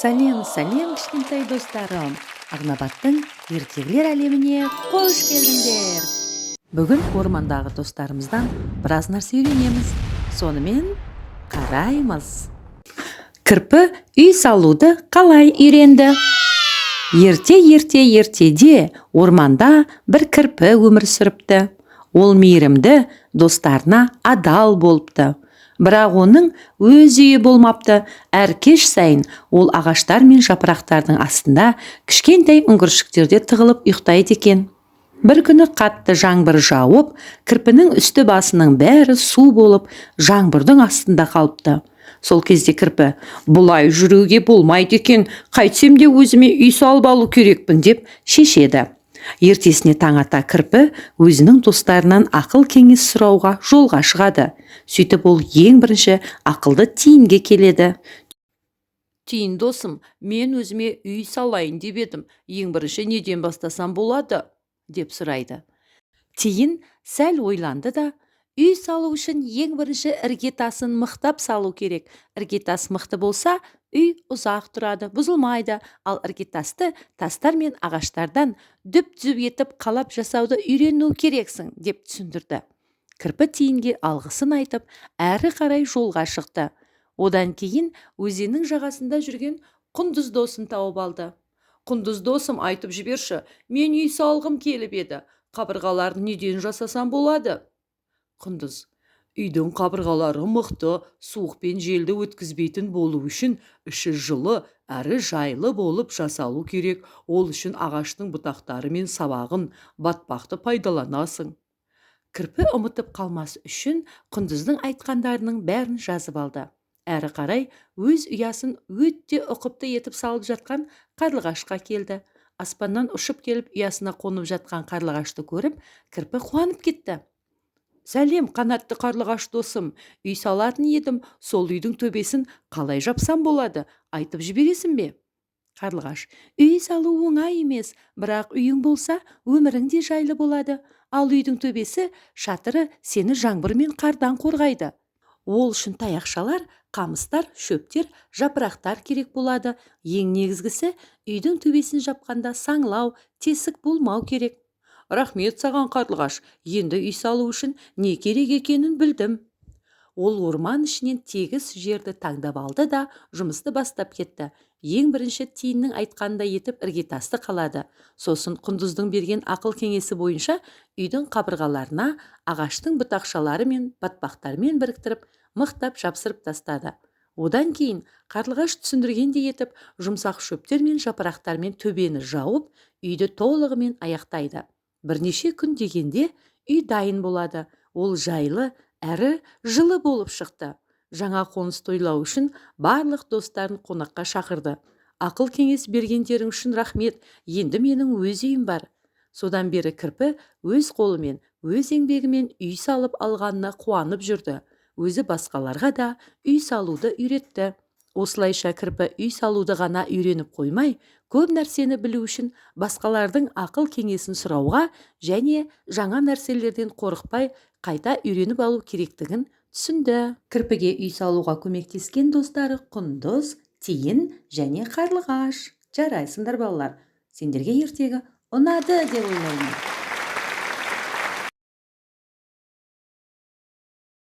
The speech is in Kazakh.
Сәлем, сәлем, кішкентай достарым! Ақнабаттың ертегілер әлеміне қош келдіңдер! Бүгін ормандағы достарымыздан біраз нәрсе үйренеміз. Сонымен, қараймыз. Кірпі үй салуды қалай үйренді? Ерте, ерте, ертеде орманда бір кірпі өмір сүріпті. Ол мейірімді, достарына адал болыпты. Бірақ оның өз үйі болмапты. Әр кеш сайын ол ағаштар мен жапырақтардың астында кішкентай үңгіршіктерде тығылып ұйықтайды екен. Бір күні қатты жаңбыр жауып, кірпінің үсті басының бәрі су болып, жаңбырдың астында қалыпты. Сол кезде кірпі: «Бұлай жүруге болмайды екен, қайтсем де өзіме үй салып алу керекпін», – деп шешеді. Ертесіне таң ата кірпі өзінің достарынан ақыл кеңес сұрауға жолға шығады. Сөйтіп, ол ең бірінші ақылды тиінге келеді. «Тиін досым, мен өзіме үй салайын деп едім, ең бірінші неден бастасам болады?» – деп сұрайды. Тиін сәл ойланды да: «Үй салу үшін ең бірінші іргетасын мықтап салу керек. Іргетас мықты болса, үй ұзақ тұрады, бұзылмайды. Ал іргетасты тастар мен ағаштардан түп түзу етіп қалап жасауды үйрену керексің», – деп түсіндірді. Кірпі тиінге алғысын айтып, әрі қарай жолға шықты. Одан кейін өзеннің жағасында жүрген құндыз досын тауып алды. «Құндыз досым, айтып жіберші, мен үй салғым келіп еді, қабырғаларын неден жасасам болады?» Құндыз: «Үйдің қабырғалары мықты, суық пен желді өткізбейтін болу үшін іші жылы әрі жайлы болып жасалу керек. Ол үшін ағаштың бұтақтары мен сабағын, батпақты пайдаланасың». Кірпі ұмытып қалмас үшін құндыздың айтқандарының бәрін жазып алды. Әрі қарай өз ұясын өте ұқыпты етіп салып жатқан қарлығашқа келді. Аспаннан ұшып келіп, ұясына қонып жатқан қарлығашты көріп, кірпі қуанып кетті. «Сәлем, қанатты қарлығаш досым! Үй салатын едім, сол үйдің төбесін қалай жапсам болады, айтып жібересің бе?» Қарлығаш: «Үй салу оңай емес, бірақ үйің болса, өмірің де жайлы болады. Ал үйдің төбесі, шатыры сені жаңбыр мен қардан қорғайды. Ол үшін таяқшалар, қамыстар, шөптер, жапырақтар керек болады. Ең негізгісі, үйдің төбесін жапқанда саңылау, тесік болмау керек». «Рахмет саған, қарлығаш, енді үй салу үшін не керек екенін білдім». Ол орман ішінен тегіс жерді таңдап алды да, жұмысты бастап кетті. Ең бірінші тиіннің айтқанындай етіп іргетасты қалады. Сосын құндыздың берген ақыл кеңесі бойынша үйдің қабырғаларына ағаштың бұтақшалары мен батпақтармен біріктіріп, мықтап жапсырып тастады. Одан кейін қарлығаш түсіндіргендей етіп жұмсақ шөптер мен жапырақтармен төбені жауып, үйді толығымен аяқтайды. Бірнеше күн дегенде үй дайын болады. Ол жайлы әрі жылы болып шықты. Жаңа қоныс тойлау үшін барлық достарын қонаққа шақырды. «Ақыл кеңес бергендерің үшін рахмет, енді менің өз үйім бар». Содан бері кірпі өз қолымен, өз еңбегімен үй салып алғанына қуанып жүрді. Өзі басқаларға да үй салуды үйретті. Осылайша кірпі үй салуды ғана үйреніп қоймай, көп нәрсені білу үшін басқалардың ақыл кеңесін сұрауға және жаңа нәрселерден қорықпай, қайта үйреніп алу керектігін түсінді. Кірпіге үй салуға көмектескен достары – құндыз, тиін және қарлығаш. Жарайсыңдар, балалар! Сендерге ертегі ұнады деп ойлаймын.